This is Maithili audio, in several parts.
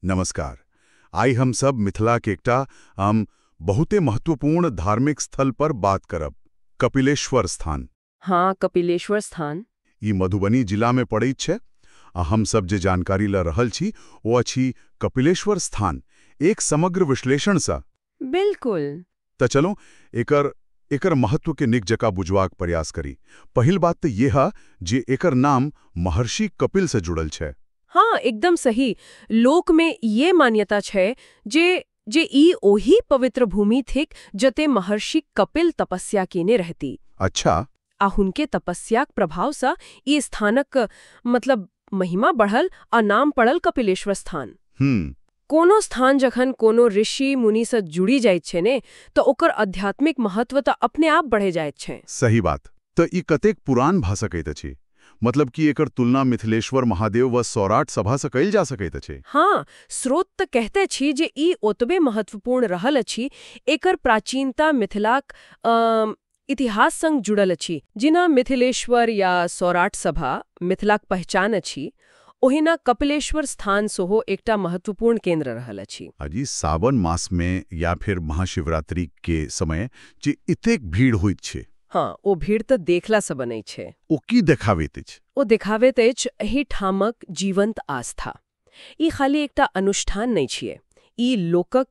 नमस्कार। आइ हम सब मिथिला के एकटा हम बहुते महत्वपूर्ण धार्मिक स्थल पर बात करब, कपिलेश्वर स्थान। हाँ, कपिलेश्वर स्थान। ई मधुबनी जिला में पड़ैत छै आ हम सब जे जानकारी ल रहल छी ओ अछि कपिलेश्वर स्थान एक समग्र विश्लेषण सँ। बिल्कुल। त चलो एकर एकर महत्व के नीक जकाँ बुझबाक प्रयास करी। पहिल बात त यह जे एकर नाम महर्षि कपिल से जुड़ल छै। हाँ, एकदम सही। लोक में ये मान्यता छै जे जे ई ओही पवित्र भूमि थिक जते महर्षि कपिल तपस्या केने रहती। अच्छा। आ हुनके तपस्याक प्रभावसँ ई स्थानक मतलब महिमा बढ़ल आ नाम पड़ल कपिलेश्वर स्थान। हम्म। कोनो स्थान जखन कोनो ऋषि मुनिसँ जुड़ि जाइत छै ने, तऽ ओकर आध्यात्मिक महत्व तऽ अपने आप बढ़ि जाइत छै। सही बात। त ई कतेक पुरान भऽ सकैत अछि? मतलब कि एकर तुलना मिथिलेश्वर महादेव व सौराठ सभा से कयल जा सकैत अछि? हाँ, स्रोत तऽ कहते छी जे ई ओतबे महत्वपूर्ण रहल अछि। एकर प्राचीनता मिथिलाक इतिहास संग जुड़ल अछि। जेना मिथिलेश्वर या सौराठ सभा मिथिलाक पहचान अछि, ओहिना कपिलेश्वर स्थान सेहो एकटा महत्वपूर्ण केंद्र रहल अछि। अजी सावन मास में या फिर महाशिवरात्रि के समय जे एतेक भीड़ होइत छै, हाँ, ओ भीड़ तऽ देखला से बनै छै। ओ की देखाबैत अछि? ओ देखाबैत अछि एहि ठामक जीवंत आस्था। ई खाली एकटा अनुष्ठान नहि छियै, ई लोकक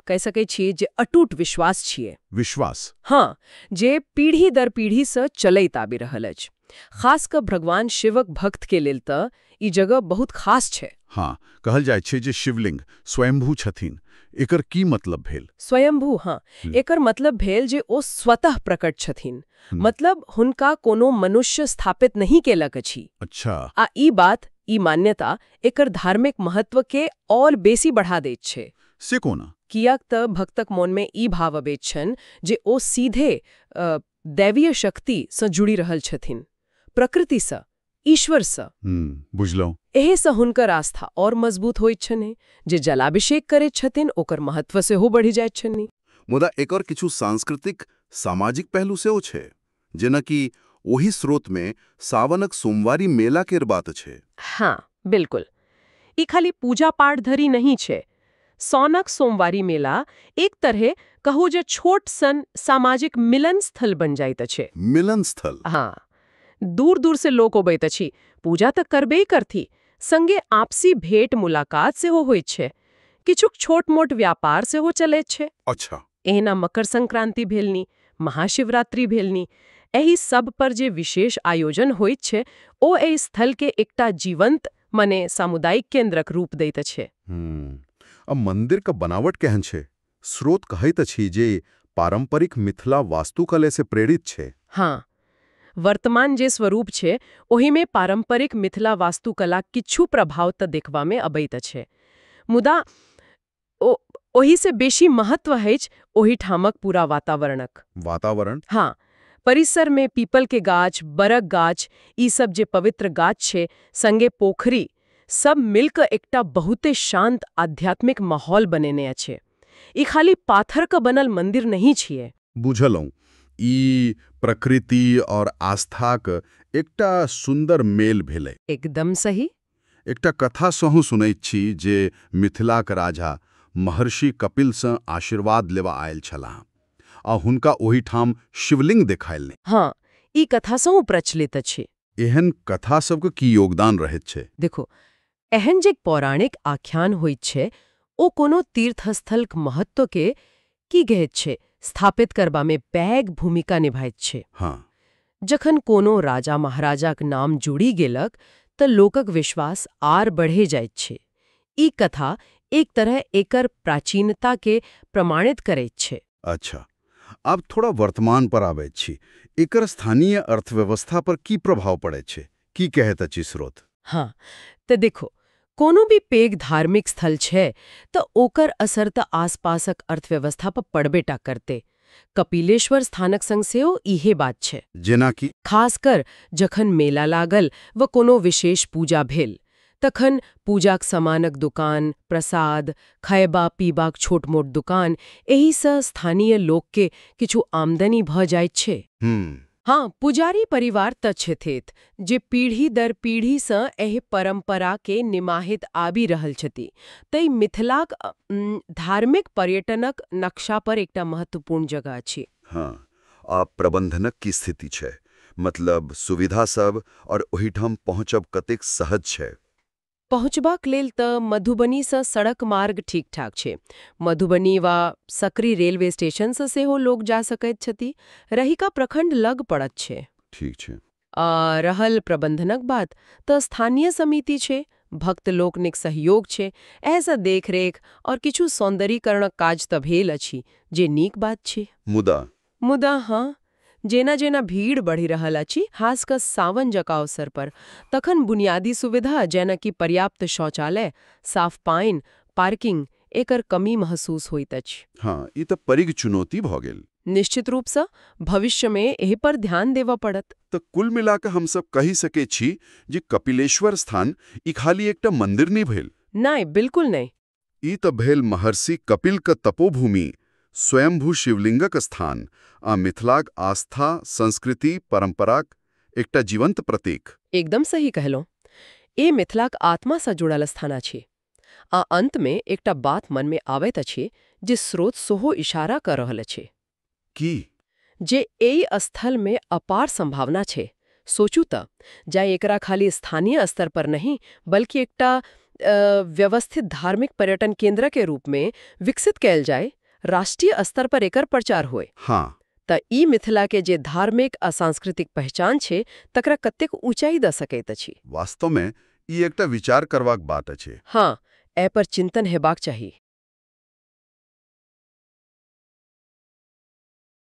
कहि सकै छियै जे अटूट विश्वास छियै। विश्वास। हाँ, जे पीढ़ी दर पीढ़ी से चलैत आबि रहल अछि। खास कऽ भगवान शिवक भक्त के लेल तऽ ई जगह बहुत खास छै। हाँ, कहल जाइ छै जे शिवलिंग स्वयंभू छथिन। एकर की मतलब भेल? स्वयंभू, हाँ, एकर मतलब भेल जे ओ स्वतः प्रकट छथिन। मतलब हुनका कोनो मनुष्य स्थापित नहीं केलक अछि। अच्छा। आ ई बात, ई मान्यता एकर धार्मिक महत्व के और बेसी बढ़ा दैत छै। से कोना? कियाक तऽ भक्तक मोनमे ई भाव अबैत छनि जे ओ सीधे दैवीय शक्ति सँ जुड़ि रहल छथिन, प्रकृतिसँ, ईश्वरसँ। बुझलहुँ। एहिसँ हुनकर आस्था और मजबूत होइत छनि। जे जलाभिषेक करैत छथिन ओकर महत्व सेहो बढ़ि जाइत छनि। मुदा एकर किछु सांस्कृतिक सामाजिक पहलू सेहो छै, जेनाकि ओहि स्रोतमे सावनक सोमवारी मेला केर बात छै। हाँ, बिल्कुल। ई खाली पूजा पाठ धरि नहीं छै। सौनक सोमवारी मेला एक तरहे कहू जे छोट सन सामाजिक मिलन स्थल बन जाइत अछि। मिलन स्थल। हाँ, दूर दूर से लोक अबैत अछि, पूजा तऽ करबे करथि, संगे आपसी भेंट मुलाकात सेहो होइत छै। किछुक छोट मोट व्यापार सेहो चलैत छै। एहिना मकर संक्रांति भेलनी, महाशिवरात्रि भेलनी, एहि सब पर जे विशेष आयोजन होइत छै ओ एहि स्थल के एकटा जीवंत मने सामुदायिक केंद्रक रूप दैत अछि। अब मंदिर का बनावट केहन छै? स्रोत कहैत अछि जे पारंपरिक मिथिला वास्तुकला से प्रेरित छै। हाँ, वर्तमान जे स्वरूप छै ओहिमे पारंपरिक मिथिला वास्तुकला किछु प्रभाव तऽ देखबामे अबैत अछि, मुदा ओ ओहिसँ बेसी महत्व अछि ओहिठामक पूरा वातावरणक। वातावरण। हाँ, परिसर में पीपल के गाछ, बरक गाछ, ई सब जे पवित्र गाछ छै, संगे पोखरी, सब मिलकऽ एकटा बहुते शांत आध्यात्मिक माहौल बनेने अछि। ई खाली पाथर का बनल मंदिर नहीं छियै। बुझलहुँ, ई प्रकृति और आस्थाक एकटा सुंदर मेल भेलै। एकदम सही। एकटा कथा सेहो सुनैत छी जे मिथिलाक राजा महर्षि कपिलसँ आशीर्वाद लेबा आयल छलाह आ हुनका ओहिठाम शिवलिंग देखायल। हाँ, ई कथा सेहो प्रचलित अछि। एहन कथा सबके की योगदान रहैत छै? देखो, एहन जे पौराणिक आख्यान होइत छै ओ कोनो तीर्थस्थलक महत्व के की कहैत छै स्थापित करबामे पैघ भूमिका निभाइत छै। जखन कोनो राजा महाराजाक नाम जुड़ि गेलक तऽ लोकक विश्वास आर बढ़े जाइत छै। ई कथा एक तरह एकर प्राचीनता के प्रमाणित करैत छै। अच्छा, आब थोड़ा वर्तमान पर आबैत छी। एकर स्थानीय अर्थव्यवस्था पर की प्रभाव पड़ैत छै? की कहैत अछि स्रोत? हाँ, तऽ देखो, कोनो भी पैघ धार्मिक स्थल छै तऽ ओकर असर तऽ आसपासक अर्थव्यवस्था पर पड़बे टा करते। कपिलेश्वर स्थानक संग सेहो इहे बात छै। जेनाकि? खासकर जखन मेला लागल व कोनो विशेष पूजा भेल, तखन पूजाक सामानक दुकान, प्रसाद, खयबा पीबाक छोट मोट दुकान, एहिसँ स्थानीय लोकके किछु आमदनी भऽ जाइत छै। हाँ, पुजारी परिवार तऽ छथित जे पीढ़ी दर पीढ़ीसँ एहि परंपराके निमाहित आबि रहल छथि। तै मिथिलाक धार्मिक पर्यटनक नक्शा पर एकटा महत्वपूर्ण जगह अछि। हँ, आ प्रबंधनक की स्थिति छै? मतलब सुविधा सब और ओहिठाम पहुँचब कतेक सहज छै? पहुँचबाक लेल तऽ मधुबनीसँ सड़क मार्ग ठीक-ठाक छै। मधुबनी वा सकरी रेलवे स्टेशनसँ सेहो लोक जा सकैत छथि। रहिका प्रखंड लग पड़त छै। ठीक छै। आ रहल प्रबंधनक बात तऽ स्थानीय समिति छै, भक्त लोकनिक सहयोग छै, एहिसँ देखरेख और किछु सौंदर्यीकरणक काज तऽ भेल अछि, जे नीक बात छै। मुदा मुदा हाँ, जेना जेना भीड़ बढ़ि रहल अछि, खास कऽ सावन जकाँ अवसर पर, तखन बुनियादी सुविधा जेना कि पर्याप्त शौचालय, साफ पानि, पार्किंग, एकर कमी महसूस होइत अछि। हँ, ई तऽ पैघ चुनौती भऽ गेल। निश्चित रूपसँ भविष्यमे एहि पर ध्यान देबऽ पड़त। तऽ कुल मिला कऽ हमसब कहि सकै छी जे कपिलेश्वर स्थान ई खाली एकटा मंदिर नहि भेल। नहि, बिल्कुल नहि। ई तऽ भेल महर्षि कपिल क तपोभूमि, स्वयंभू शिवलिंगक स्थान आ मिथिलाक आस्था, संस्कृति, परंपराक एकटा जीवंत प्रतीक। एकदम सही कहलहुँ। ए मिथिलाक आत्मासँ जुड़ल स्थान अछि। आ अंतमे एकटा बात मनमे आबैत अछि जे स्रोत सेहो इशारा कऽ रहल अछि। की? जे एहि स्थलमे अपार संभावना छै। सोचू तऽ, जाँ एकरा खाली स्थानीय स्तर पर नहि, बल्कि एकटा व्यवस्थित धार्मिक पर्यटन केंद्र के रूप में विकसित कयल जाय, राष्ट्रीय स्तर पर एकर प्रचार होय, तऽ ई मिथिला के जे धार्मिक आ सांस्कृतिक पहचान छै, तकरा कतेक ऊंचाई दऽ सकैत अछि। वास्तवमे ई एकटा विचार करबाक बात अछि। हाँ, एहि पर चिंतन हेबाक चाही।